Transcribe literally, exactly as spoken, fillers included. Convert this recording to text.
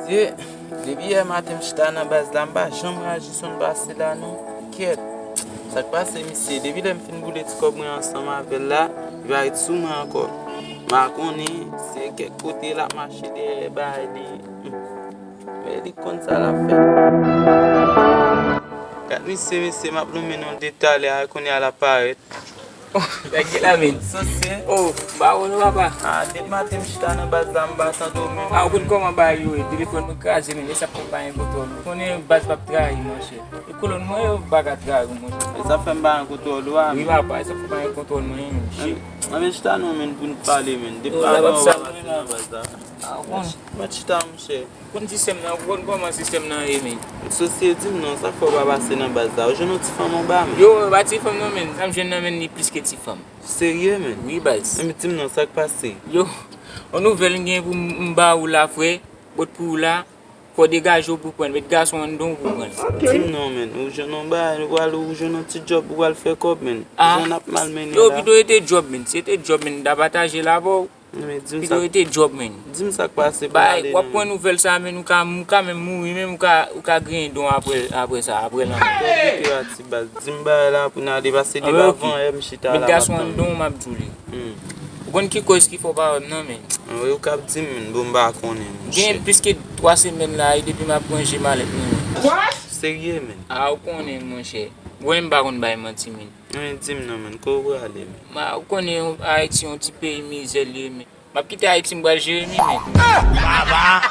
Dye, depi yè maten m chita nan baz la, m pa janm reyaji sou n pase la non. Kèt. Sa k pase misye? Depi lè m fin boule ti kòb mwen ansanm avè l la, li pa ret sou mwen ankò. M pa konnen, se kèk kote l ap mache dèyè bay li. Men li konn sa l ap fè. Gad misye, mesye, m ap lonmen non l de talè a, kounye a l ap parèt. Nèg la, men. Sosye. Oh, bawon, non, papa. Ah, depi maten m chita nan baz la, m pa tande w menm. Ah, ou konn kòman bagay yo ye, telefòn mwen kraze, men e sa fè m pa gen kontwòl. Konnen baz p ap trayi, monchè. E kolòn mwen yo pa ka trayi, monchè. E sa fè m pa gen kontwòl ou a, men. Wi, papa, e sa fè m pa gen kontwòl mwen, men, monchè. Anben, chita non, men, pou n pale, men. Depi maten w pa pase nan baz la. Ah, ou konn. Mèt chita, monchè. Konn sistèm nan, ou konn kòman sistèm nan ye, men. Sosye, di m non, sa k fè w pa pase nan baz la? Ou jwenn yon ti fanm anba, men. Yo, pa ti fanm non, men. Sa m jwenn nan men li plis ke ti fanm. Serye, men? Wi, baz. Enben, di m non, sa k pase? Yo, yon nouvèl m gen pou m, m ba ou la, frè. Bòt pou ou la. Fò w degaje w pou pran l. Met gason anndan w pou pran l. Di m non, men. Ou jwenn yon bagay, ou pral, ou jwenn yon ti djòb, ou pral fè kòb, men. Ah. Jan n ap malmennen la. Yo, pito rete djòb, men. Si rete djòb, men, n ta pataje l avè w. Non, men di m sa. Pito rete djòb, men. Di m sa k pase pou n ale, non, men. W ap pran nouvèl sa, men, ou ka, ou ka menm mouri, menm ou ka, ou ka griyen don apre, apre sa, apre lanmò. Tòt rete a ti baz. Di m bagay la pou n ale, pase depi avan yè m chita la, m ap tann. Met gason anndan w, m ap di w li. Hmm. Ou konn ki kòz ki fè w pa wè m nan, men? Anben, ou k ap di m, men, bon, m pa konnen, monchè. Gen plis ke twa semèn la, e depi m ap ranje malèt mwen. What? Serye, men? Ah, ou konnen, monchè. Ou wè m pa konn bay manti, men. Men di m non, men, kote w prale, men? Ma, ou konnen Ayiti yon ti peyi mizè li ye, men. M ap kite Ayiti, m pral Jeremi, men. Baba!